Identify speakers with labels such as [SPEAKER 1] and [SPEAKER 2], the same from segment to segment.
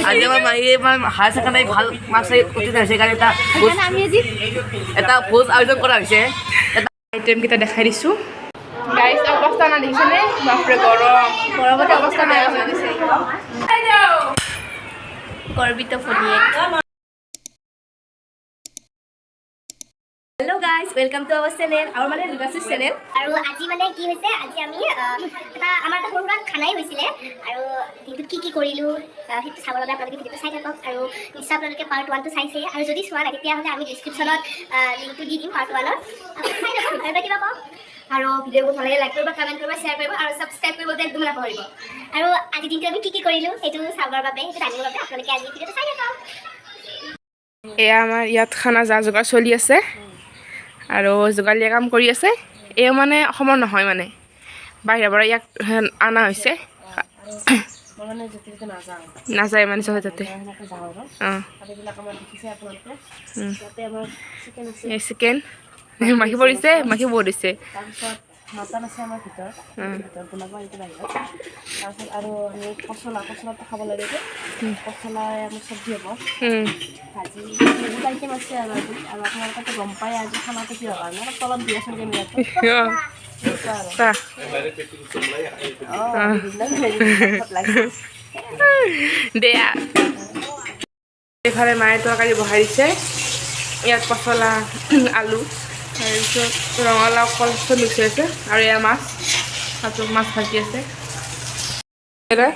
[SPEAKER 1] আজি আমাৰ মাহীয়ে মানে হায়াৰ ছেকেণ্ডাৰী ভাল মাৰ্কছ উত্তীৰ্ণ হৈছে কাৰণে
[SPEAKER 2] আমি আজি
[SPEAKER 1] এটা ভোজ আয়োজন কৰা হৈছে।
[SPEAKER 3] আইটেমকেইটা দেখাই দিছোঁ। গাইজ, অৱস্থা নাই, দেখিছেনে? বাপৰে, গৰম, গৰমতে অৱস্থা নাই হৈ গৈছে।
[SPEAKER 2] গৰ্বিত ভনীয়েক। Hello guys, welcome to our channel, our মানে লুকাচিছ চেনেল।
[SPEAKER 4] আৰু আজি মানে কি হৈছে, আজি আমি এটা আমাৰ এটা সৰু সুৰা খানাই হৈছিলে আৰু দিনটোত কি কি কৰিলোঁ, সেইটো চাবৰ বাবে আপোনালোকে ভিডিঅ'টো চাই থাকক। আৰু নিশ্চয় আপোনালোকে পাৰ্ট ওৱানটো চাইছে আৰু যদি চোৱা নাই, তেতিয়াহ'লে আমি ডিছক্ৰিপশ্যনত লিংকটো দি দিম পাৰ্ট ওৱানৰ, আপুনি চাই ল'ব। আৰু কিবা কওক?
[SPEAKER 2] আৰু ভিডিঅ'বোৰ ভাল লাগে লাইক কৰিব, কমেণ্ট কৰিব, শ্বেয়াৰ কৰিব আৰু ছাবস্ক্ৰাইব কৰিব একদম নাপাহৰিব।
[SPEAKER 4] আৰু আজি দিনটো আমি কি কি কৰিলোঁ, সেইটো চাবৰ বাবে, সেইটো জানিবৰ বাবে আপোনালোকে আজি ভিডিঅ'টো চাই থাকক।
[SPEAKER 3] এয়া আমাৰ ইয়াত খানা যা যোগাৰ চলি আছে আৰু যোগালীয়ে কাম কৰি আছে। এওঁ মানে অসমৰ নহয়, মানে বাহিৰৰ পৰা ইয়াক অনা হৈছে।
[SPEAKER 5] মই মানে য'তে ত'তে নাযাওঁ।
[SPEAKER 3] নাযায় মানে য'তে ত'তে।
[SPEAKER 5] সেনেকৈ যাওঁ আৰু আৰু এইবিলাক আমাৰ দেখিছে আপোনালোকে, ইয়াতে আমাৰ চিকেন আছে।
[SPEAKER 3] এই চিকেন মাখি পৰিছে, মাখি বহুত হৈছে।
[SPEAKER 5] তাৰপিছত মাটন আছে আমাৰ ভিতৰত, ভিতৰত বনাব, এইটো বাহিৰত। তাৰপিছত আৰু আমি পচলা, পচলাটো খাব লাগে যে পচলাই আমাৰ চব্জি হ'ব, ভাজি, বহুত আইটেম আছে। আৰু আজি আৰু আপোনালোকেতো গম পায় আজি খানাটো কিহৰ কাৰণে। অলপ তলত দিয়াচোন কেমেৰাটো। সেনেকুৱা আৰু অঁ, বিভিন্ন লাগে।
[SPEAKER 3] দেয়া, এইফালে মায়ে তৰকাৰী বহাই দিছে। ইয়াত পচলা, আলু, তাৰপিছত ৰঙালাও, কল চব মিক্স হৈ আছে। আৰু এয়া মাছ, তাৰপিছত মাছ ভাজি আছে। দাদা,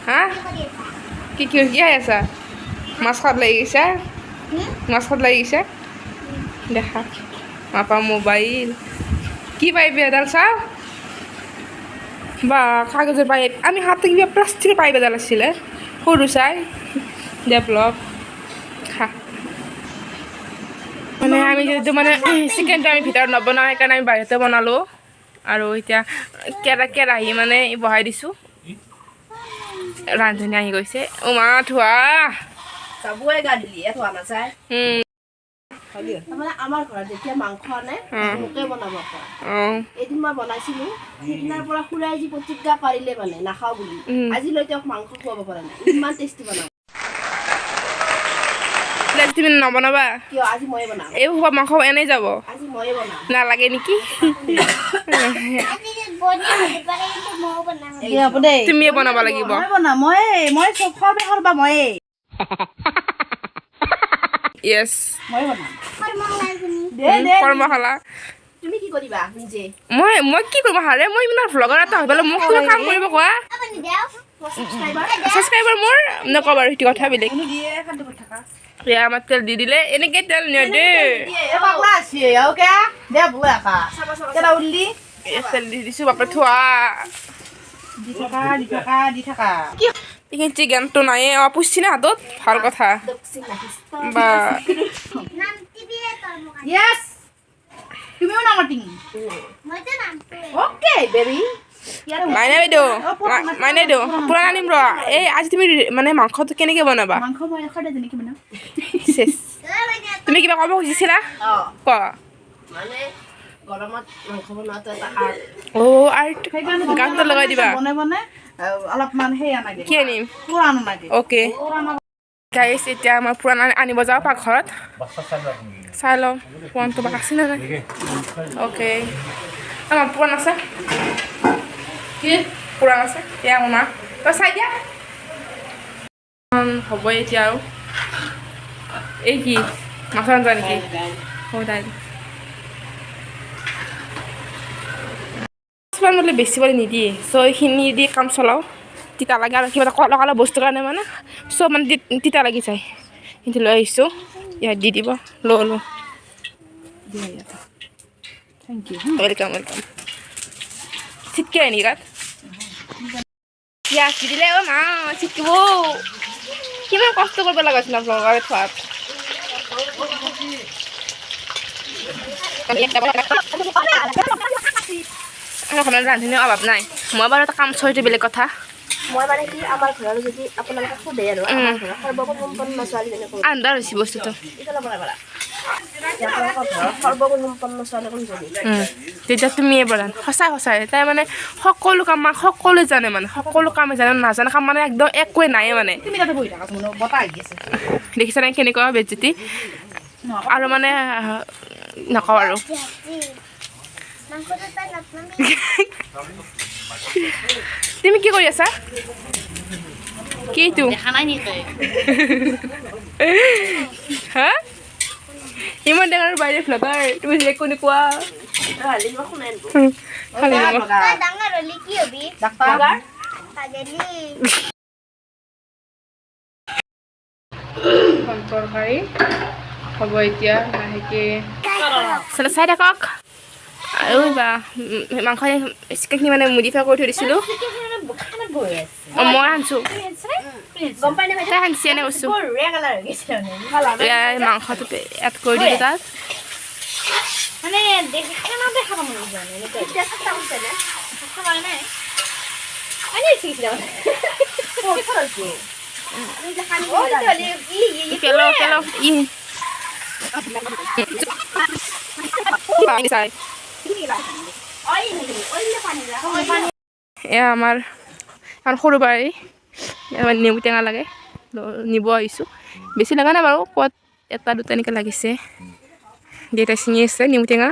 [SPEAKER 3] হা, কি কি কি খাই আছা? মাছ খাত লাগি গৈছা? মাছ খাত লাগি গৈছা? দেখা মাপা মোবাইল কি পাইপ এডাল চাওঁ বা কাগজৰ পাইপ। আমি হাতে কিবা প্লাষ্টিকৰ পাইপ এডাল আছিলে সৰু চাই ডেভলপ খা। মানে আমি যিহেতু মানে চিকেনটো আমি ভিতৰত নবনাওঁ, সেইকাৰণে আমি বাহিৰতে বনালোঁ। আৰু এতিয়া কেৰাহী মানে বহাই দিছোঁ। ৰান্ধনী আহি গৈছে। অ মা, ধোৱা।
[SPEAKER 5] যাবই গা ধুলি থোৱা নাযায়। তাৰমানে আমাৰ ঘৰত যেতিয়া মাংস আনে, মোকে বনাব কয়। এদিন মই বনাইছিলো, সেইদিনাৰ পৰা খুৰাই যি প্ৰতিজ্ঞা পাৰিলে মানে নাখাওঁ বুলি, আজিলৈ তেওঁক মাংস খুৱাব পৰা নাই, ইমান টেষ্টি বনাওঁ।
[SPEAKER 3] আজি তুমি নবনাবা?
[SPEAKER 5] কিয়? আজি ময়ে বনাম।
[SPEAKER 3] এই সোপা মাংস এনেই যাব।
[SPEAKER 5] আজি ময়ে বনাম।
[SPEAKER 3] নালাগে নেকি?
[SPEAKER 4] ময়ো বনাম।
[SPEAKER 6] হ'ব দেই।
[SPEAKER 3] তুমিয়ে বনাব লাগিব।
[SPEAKER 6] মই বনাম, মই চব সৰ্বে সৰ্বা ময়ে।
[SPEAKER 3] য়েছ।
[SPEAKER 6] মই বনাম দে দে।
[SPEAKER 3] কৰ্মশালা।
[SPEAKER 5] তুমি কি কৰিবা নিজে?
[SPEAKER 3] মই কি কৰিম? হাৰে, মই ইমান ভ্লগাৰ এটা হৈ পেলাই মোক কিবা কাম কৰিব কোৱা? ছাবস্ক্ৰাইবাৰ মোৰ নকওঁ বাৰু, সেইটো কথা বেলেগ।
[SPEAKER 6] দিয়ে খাদ্য কৰি থাকা।
[SPEAKER 3] এয়া আমাৰ তেল দি দিলে, এনেকে তেল নিদিয়ে।
[SPEAKER 6] এ পাগলা আছে অকে দে বোলে একা কেলা উঠলি।
[SPEAKER 3] এয়া তেল দি দিছোঁ। বাপৰে, থোৱা।
[SPEAKER 6] দি থাকা, দি থাকা, দি থাকা।
[SPEAKER 3] এইখিনি চিকেনটো নাই। অঁ, পুষছি না হাতত, ভাল কথা বা।
[SPEAKER 6] য়েছ, তুমিও নামাতিং।
[SPEAKER 5] Okay baby.
[SPEAKER 3] মাইনা বাইদেউ, মাইনা বাইদেউ, পুৰা আনিম ৰ। এই আজি তুমি মানে মাংসটো কেনেকে বনাবা?
[SPEAKER 6] মাংস মই সদায় যেনেকে বনাওঁ।
[SPEAKER 3] চেচ। তুমি কিবা ক'ব খুজিছিলা?
[SPEAKER 5] অঁ।
[SPEAKER 3] ক।
[SPEAKER 5] মানে গৰমত মাংস বনোৱাটো এটা আৰ্ট।
[SPEAKER 3] অ' আৰ্ট।
[SPEAKER 6] সেইকাৰণে
[SPEAKER 3] গাঁতটো লগাই দিবা।
[SPEAKER 6] বনাই বনাই অলপমান সেই আনাই
[SPEAKER 3] কি আনিম?
[SPEAKER 6] পুৰাণ আনাই।
[SPEAKER 3] অ'কে গাইছ, এতিয়া মই পুৰাণ আনিব যাওঁ পাকঘৰত। চাই লওঁ পুৰাণটো বা আছে নে নাই। অ'কে, আমাৰ পুৰাণ আছে। কি পুৰাণ আছে? এয়া মা, তই চাই দিয়া। হ'ব এতিয়া আৰু এই কি মাছৰ আঞ্জা নেকি? হ'ব, দাইল কিছুমান বোলে বেছি বোলে নিদিয়ে, চ' এইখিনি দি কাম চলাওঁ। তিতা লাগে আৰু কিবা এটা লগালে বস্তুৰ কাৰণে মানে চব মানে তিতা লাগি যায়। কিন্তু লৈ আহিছোঁ, ইয়াত দি দিব। ল' ল'।
[SPEAKER 6] Thank U.
[SPEAKER 3] Welcome, welcome. চিটকে নেকি গাত পিঁয়াজ দি দিলে? অ' মা, চিটকিব। কিমান কষ্ট কৰিব লগা হৈছিল আপোনালোকৰ থোৱাত। আমাৰ ঘৰত ৰান্ধনীৰ অভাৱ নাই। মই বাৰু এটা কাম চৰিটো বেলেগ কথা।
[SPEAKER 5] মই মানে কি, আমাৰ ঘৰৰ যদি আপোনালোকে সোধে আৰু আমাৰ ঘৰৰ সৰ্বসম্পন্ন ছোৱালীজনী কোন?
[SPEAKER 3] আন্ধাৰ হৈছে বস্তুটো।
[SPEAKER 5] ইফালে বনাই পাৰা। আপোনালোকৰ ঘৰত সৰ্বগুণ সম্পন্ন ছোৱালী কোনজনী?
[SPEAKER 3] তেতিয়া তুমিয়ে প্ৰধান। সঁচাই সঁচাই তাই মানে সকলো কাম সকলোৱে জানে, মানে সকলো কামে জানে, নাজানা কাম মানে একদম একোৱে নায়ে মানে।
[SPEAKER 6] তুমি তাতে বহি থাকা, বতাহ আহি আছে।
[SPEAKER 3] দেখিছা নাই কেনেকুৱা বেজ্জতি আৰু মানে নকওঁ আৰু।
[SPEAKER 4] মাংসটো তাই নাপাম।
[SPEAKER 3] তুমি কি কৰি আছা? কি এইটো?
[SPEAKER 6] দেখা নাই নেকি?
[SPEAKER 3] হা, ইমান ডাঙৰ বাইদেউ ভ্লগাৰ, তুমি যে একো নোকোৱা। খালি নিমখ।
[SPEAKER 4] তই ডাঙৰ হ'লি কি হবি?
[SPEAKER 6] ডাক্তাৰ।
[SPEAKER 4] পাগলি।
[SPEAKER 3] এখন তৰকাৰী হ'ব এতিয়া লাহেকৈ, চাই থাকক। আৰু বা মাংস চিকেনখিনি মানে মডিফাই কৰি থৈ দিছিলোঁ। অঁ, মই আনিছোঁ, তাই আনিছে এনে কৈছোঁ। এয়া মাংসটো এড কৰি দিলোঁ তাত।
[SPEAKER 2] মানে খানাতে খাব মন যোৱা নাই এনেকুৱা নাই।
[SPEAKER 3] পেলাও পেলাও ই চাই। এয়া আমাৰ এখন সৰু বাৰী, ইয়াত নেমু টেঙা লাগে, নিব আহিছোঁ। বেছি লগা নাই বাৰু, ক'ত এটা দুটা এনেকৈ লাগিছে। দেউতাই ছিঙি আছে নেমু টেঙা।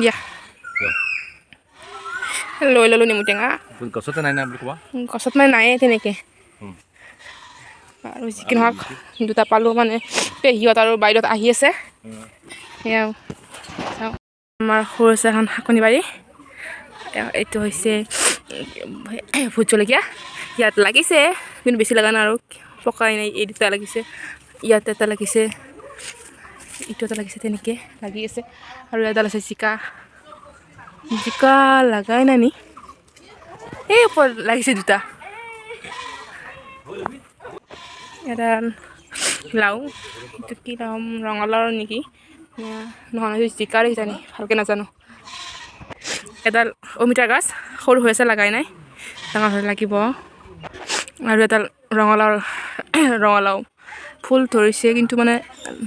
[SPEAKER 3] দিয়া, লৈ ল'লোঁ নেমু টেঙা।
[SPEAKER 7] গছতে নাই না বুলি কোৱা।
[SPEAKER 3] গছত মানে নায়ে তেনেকৈ আৰু। যি কি নহওক, দুটা পালোঁ। মানে পেহীহঁত আৰু বাইদেউত আহি আছে। সেয়া চাওঁ, আমাৰ সৰু আছে এখন শাকনি বাৰী। এইটো হৈছে ভোট জলকীয়া, ইয়াত লাগিছে কিন্তু বেছি লগা নাই আৰু পকাই নাই। এই দুটা লাগিছে, ইয়াত এটা লাগিছে, ইটো এটা লাগিছে, তেনেকৈ লাগি আছে। আৰু এডাল আছে জিকা, জিকা লাগাই নাই নি? এই ওপৰত লাগিছে দুটা। এডাল লাও, এইটো কি লাও? ৰঙালাওৰ নেকি? নহয়, জিকাৰে কিজানি, ভালকৈ নাজানো। এডাল অমিতাৰ গছ সৰু হৈ আছে, লগাই নাই, ডাঙৰ হ'লে লাগিব। আৰু এডাল ৰঙালাওৰ, ৰঙালাও ফুল ধৰিছে কিন্তু মানে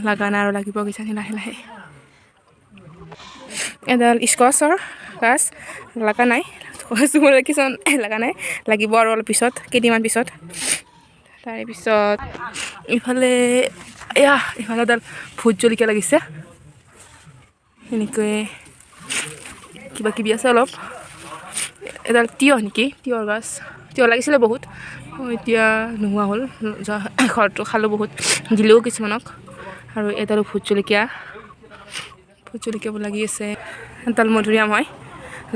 [SPEAKER 3] লগা নাই আৰু, লাগিব কিজানি লাহে লাহে। এডাল স্কোৱাছৰ গাছ লগা নাই, মানে কিছুমান লগা নাই, লাগিব আৰু অলপ পিছত, কেইদিনমান পিছত। তাৰে পিছত ইফালে এয়া ইফালে এডাল ভোট জলকীয়া লাগিছে। এনেকৈ কিবা কিবি আছে অলপ। এডাল তিয়হ নেকি? তিয়হৰ গছ, তিয়হ লাগিছিলে বহুত, এতিয়া নোহোৱা হ'ল। ঘৰটো খালোঁ বহুত, দিলেও কিছুমানক। আৰু এডালো ভোট জলকীয়া, ভোট জলকীয়াবোৰ লাগি আছে। এডাল মধুৰিআম হয়,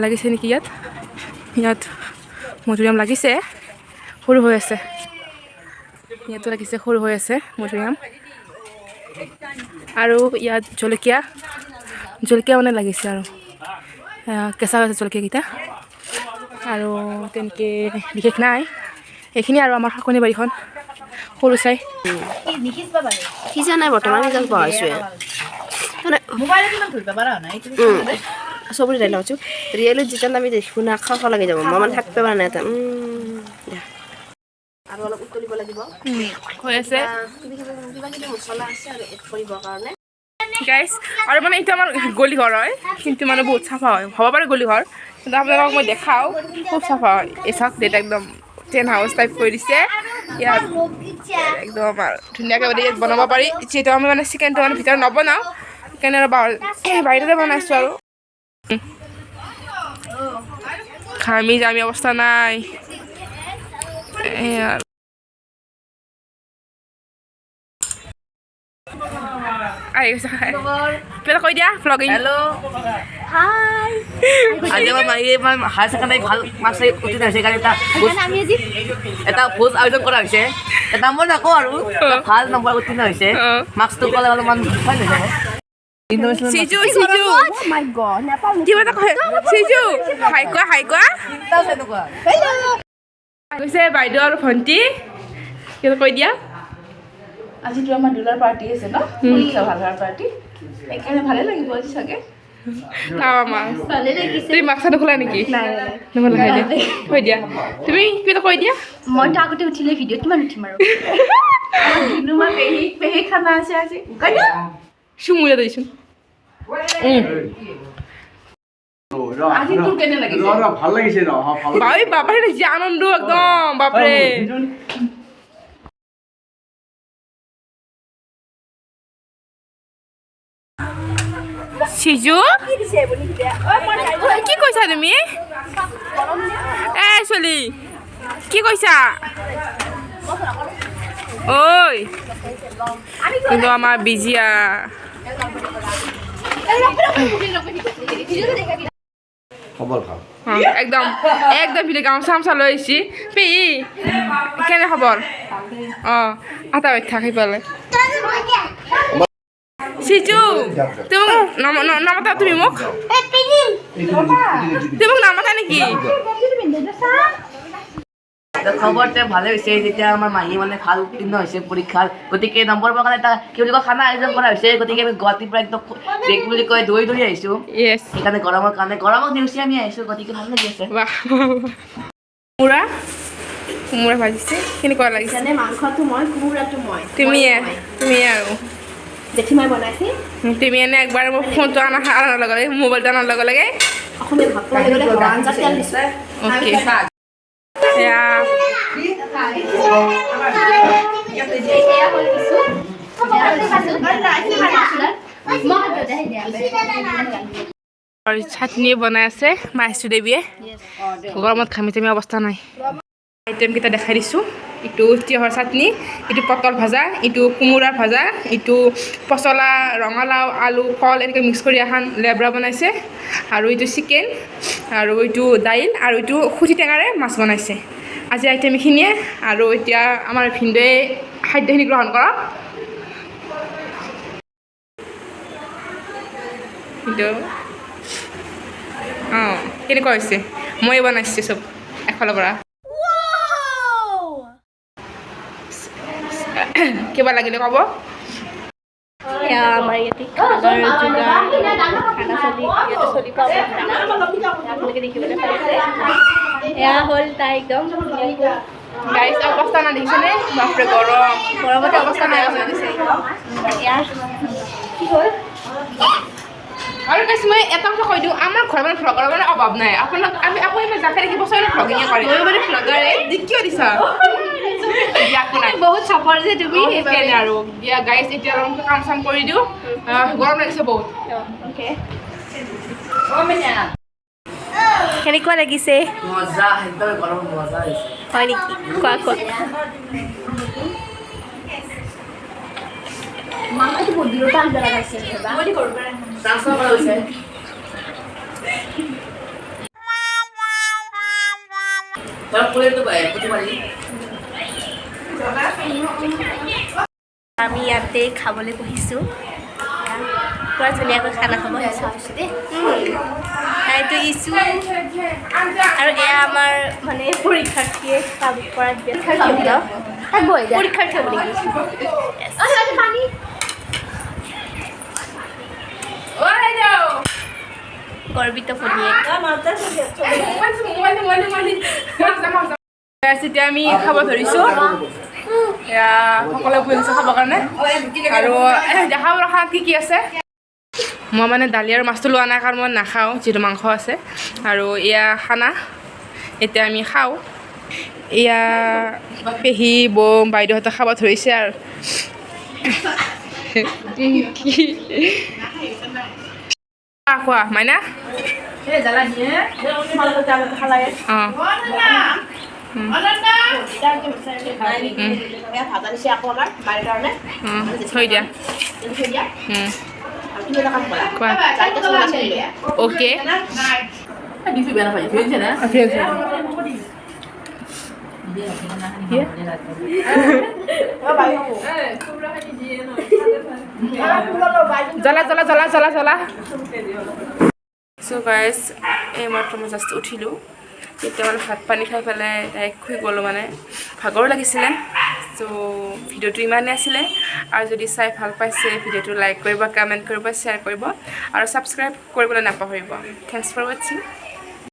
[SPEAKER 3] লাগিছে নেকি ইয়াত? ইয়াত মধুৰিআম লাগিছে, সৰু হৈ আছে। ইয়াতো লাগিছে, সৰু হৈ আছে মধুৰিআম। আৰু ইয়াত জলকীয়া, জলকীয়া মানে লাগিছে আৰু কেঁচা হৈ আছে জলকীয়াকেইটা। আৰু তেনেকৈ বিশেষ নাই, এইখিনি আৰু আমাৰ শাকনি বাৰীখন সৰু চাই।
[SPEAKER 5] সিজা নাই বৰ্তমান, সিজা বহাইছোৱে মানে। চবৰে ডাইলগ আছো। ৰিয়েলত যেতিয়া আমি দেখো না, খাওঁ খাওঁ লাগি যাব। মই মানে থাকিব পৰা নাই এটা। আৰু অলপ উতলিব লাগিব।
[SPEAKER 3] হৈ আছে।
[SPEAKER 5] কিবা কিবি মছলা আছে আৰু এড কৰিবৰ কাৰণে।
[SPEAKER 3] গাইছ, আৰু মানে এইটো আমাৰ গলি ঘৰ হয়, কিন্তু মানে বহুত চাফা হয়। হ'ব পাৰে গলি ঘৰ, কিন্তু আপোনালোকক মই দেখাওঁ, খুব চাফা হয়। এই চাওক, দেউতা একদম টেণ্ট হাউচ টাইপ কৰি দিছে ইয়াত একদম আৰু ধুনীয়াকৈ। মানে ইয়াত বনাব পাৰি, যিহেতু আমি মানে চিকেনটো মানে ভিতৰত নবনাওঁ, সেইকাৰণে আৰু বাহিৰতে বনাইছোঁ। আৰু ঘামি জামি অৱস্থা নাই। এয়া আহি গৈছে। কিবা এটা কৈ দিয়া, ভ্লগিং।
[SPEAKER 1] হেল্ল', আজি আমাৰ মাহীয়ে মানে হায়াৰ ছেকেণ্ডাৰী ভাল মাৰ্কছ উত্তীৰ্ণ হৈছে, সেইকাৰণে
[SPEAKER 2] আমি আজি
[SPEAKER 1] এটা ভোজ আয়োজন কৰা হৈছে। এটা মই নকওঁ আৰু, এটা ভাল নম্বৰ উত্তীৰ্ণ হৈছে। মাৰ্কছটো ক'লে অলপমান ফাইন হৈ যাব।
[SPEAKER 3] চিজু, চিজু, কিবা এটা কয় চিজু। হাই কোৱা, হাই কোৱা।
[SPEAKER 1] এনেকুৱা
[SPEAKER 3] গৈছে বাইদেউ আৰু ভণ্টি, কিবা কৈ দিয়া।
[SPEAKER 6] আজিতো আমাৰ দোলাৰ পাৰ্টি আছে ন, পৰীক্ষা ভাল হোৱাৰ পাৰ্টি, সেইকাৰণে ভালে লাগিব আজি চাগে।
[SPEAKER 3] আমাৰ তুমি মাস্ক নোখোলা নেকি? নোখোলা দিয়া, কৈ দিয়া, তুমি কিবা এটা কৈ দিয়া।
[SPEAKER 2] মইতো আগতে উঠিলে ভিডিঅ'ত কিমান উঠিম আৰু।
[SPEAKER 6] ধুনুমা পেহী পেহী খানা আছে আজি।
[SPEAKER 3] চুমুৰে দিছোন।
[SPEAKER 6] আজি তোৰ কেনে লাগিছে?
[SPEAKER 7] ভাল লাগিছে ন? ভাল।
[SPEAKER 3] বাই বাপৰে, যে আনন্দ একদম, বাপৰে। সিজু, কি কৈছা তুমি? এ চলি, কি কৈছা ঐ? কিন্তু আমাৰ বিজিয়া।
[SPEAKER 7] খবৰ ভাল।
[SPEAKER 3] একদম একদম ভিডিঅ' গামোচা চামোচা লৈ আহিছি। পেহী, কেনে খবৰ? অঁ, আটা থাকি পালে। সিজু, তুমি নামাতা? তুমি মোক, তুমি মোক নামাতা নেকি?
[SPEAKER 1] খবৰতে ভালে হৈছে। যেতিয়া আমাৰ মাহী মানে ভাল উত্তীৰ্ণ হৈছে পৰীক্ষাত, গতিকে নম্বৰ পোৱাৰ কাৰণে এটা কি বুলি কয়, খানা আয়োজন কৰা হৈছে। গতিকে আমি গুৱাহাটীৰ পৰা একদম কি বুলি কয়, দৌৰি দৌৰি আহিছোঁ। সেইকাৰণে গৰমৰ কাৰণে, গৰমক নেওচি আমি আহিছোঁ। গতিকে ভাল লাগি আছে।
[SPEAKER 3] বাহ, কোমোৰা কোমোৰা ভাজিছে, কেনেকুৱা লাগিছে?
[SPEAKER 5] যেনে মাংসটো মই, কোমোৰাটো মই।
[SPEAKER 3] তুমিয়ে তুমিয়ে আৰু
[SPEAKER 5] জেঠীমাই বনাইছে।
[SPEAKER 3] তুমি এনে একবাৰ মোৰ ফোনটো অনা অনাৰ লগে লগে, মোবাইলটো অনাৰ লগে লগে
[SPEAKER 5] অসমীয়া ভাত ক'বলৈ গ'লে আঞ্জা তেল দিছোঁ।
[SPEAKER 3] অ'কে, এয়া।
[SPEAKER 2] এয়া হ'ল কিছু।
[SPEAKER 3] আৰু চাটনি বনাই আছে মাইচু দেৱীয়ে। গৰমত ঘামি চামি অৱস্থা নাই। আইটেমকেইটা দেখাই দিছোঁ। ইটো তিয়ঁহৰ চাটনি, ইটো পটল ভাজা, ইটো কোমোৰাৰ ভাজা, ইটো পচলা, ৰঙালাও, আলু, কল এনেকৈ মিক্স কৰি এখন লেবৰা বনাইছে, আৰু এইটো চিকেন, আৰু এইটো দাইল, আৰু এইটো খুচি টেঙাৰে মাছ বনাইছে। আজি আইটেম এইখিনিয়ে। আৰু এতিয়া আমাৰ ভিনদেউৱে খাদ্যখিনি গ্ৰহণ কৰক। ভিনদেউ, অঁ, কেনেকুৱা হৈছে? ময়ে বনাইছোঁ চব এফালৰ পৰা। কিবা লাগিলে ক'ব।
[SPEAKER 5] এয়া আমাৰ ইয়াতে খানাৰ যোগাৰ, খানা চলি ইয়াতে চলিব। আপোনালোকে দেখিবলৈ পাইছে, এয়া হ'ল তাই একদম ধুনীয়াকৈ।
[SPEAKER 3] গাইছ, অৱস্থা নাই, দেখিছেনে? বাপৰে, গৰম।
[SPEAKER 5] গৰমতে
[SPEAKER 3] অৱস্থা নাই
[SPEAKER 5] হৈ গৈছে একদম। এয়া কি হ'ল?
[SPEAKER 3] আৰু গাইছ, মই এটা কথা কৈ দিওঁ, আমাৰ ঘৰত মানে ভ্লগৰ মানে অভাৱ নাই। আপোনাক আমি আপুনি মানে যাকে দেখিব চবে ভ্লগিঙে কৰে।
[SPEAKER 5] ময়ো মানে ভ্লগাৰে।
[SPEAKER 3] কিয় দিছা? দিয়া, একো নাই।
[SPEAKER 5] বহুত চাপৰ যে তুমি।
[SPEAKER 3] সেইকাৰণে আৰু দিয়া। গাইছ, এতিয়া অলপ কাম চাম কৰি দিওঁ। গৰম লাগিছে বহুত।
[SPEAKER 5] অ'কে, কেনেকুৱা লাগিছে?
[SPEAKER 1] মজা, একদম গৰম মজা হৈছে।
[SPEAKER 5] হয় নেকি? কোৱা কোৱা।
[SPEAKER 1] ট্ৰান্সফাৰ কৰা হৈছে। তই পুলিটো পুথিমাৰি।
[SPEAKER 5] আমি ইয়াতে খাবলৈ বহিছোঁ। পুৰা ধুনীয়াকৈ খানা খাব আহিছোঁ। এইটো ইছু আৰু এয়া আমাৰ মানে পৰীক্ষাৰ্থীয়ে কাম কৰা পৰীক্ষাৰ্থী হ'ব নেকি? গৰ্বিত ভনীয়েক।
[SPEAKER 3] এতিয়া আমি খাব ধৰিছোঁ। এয়া সকলোৱে বহিছে খাবৰ কাৰণে। আৰু দেখাব ৰখা কি কি আছে। মই মানে দালি আৰু মাছটো লোৱা নাই, কাৰণ মই নাখাওঁ, যিহেতু মাংস আছে। আৰু এয়া খানা, এতিয়া আমি খাওঁ। এয়া পেহী, বৌ, বাইদেউহঁতে খাব ধৰিছে। আৰু কি খোৱা মাইনা? অঁ, থৈ দিয়া। কোৱা। অ'কে।
[SPEAKER 1] দিছো, বেয়া নাপাই ধুইছে না।
[SPEAKER 3] জ্বলা জ্বলা জ্বলা জ্বলা জ্বলা। চ' গাইজ, এইমাত্ৰ মই জাষ্ট উঠিলোঁ। এতিয়া মানে ভাত পানী খাই পেলাই ডাইৰেক্ট শুই গ'লোঁ, মানে ভাগৰো লাগিছিলে। চ' ভিডিঅ'টো ইমানেই আছিলে। আৰু যদি চাই ভাল পাইছে, ভিডিঅ'টো লাইক কৰিব, কমেণ্ট কৰিব, শ্বেয়াৰ কৰিব আৰু ছাবস্ক্ৰাইব কৰিবলৈ নাপাহৰিব। Thanks for watching.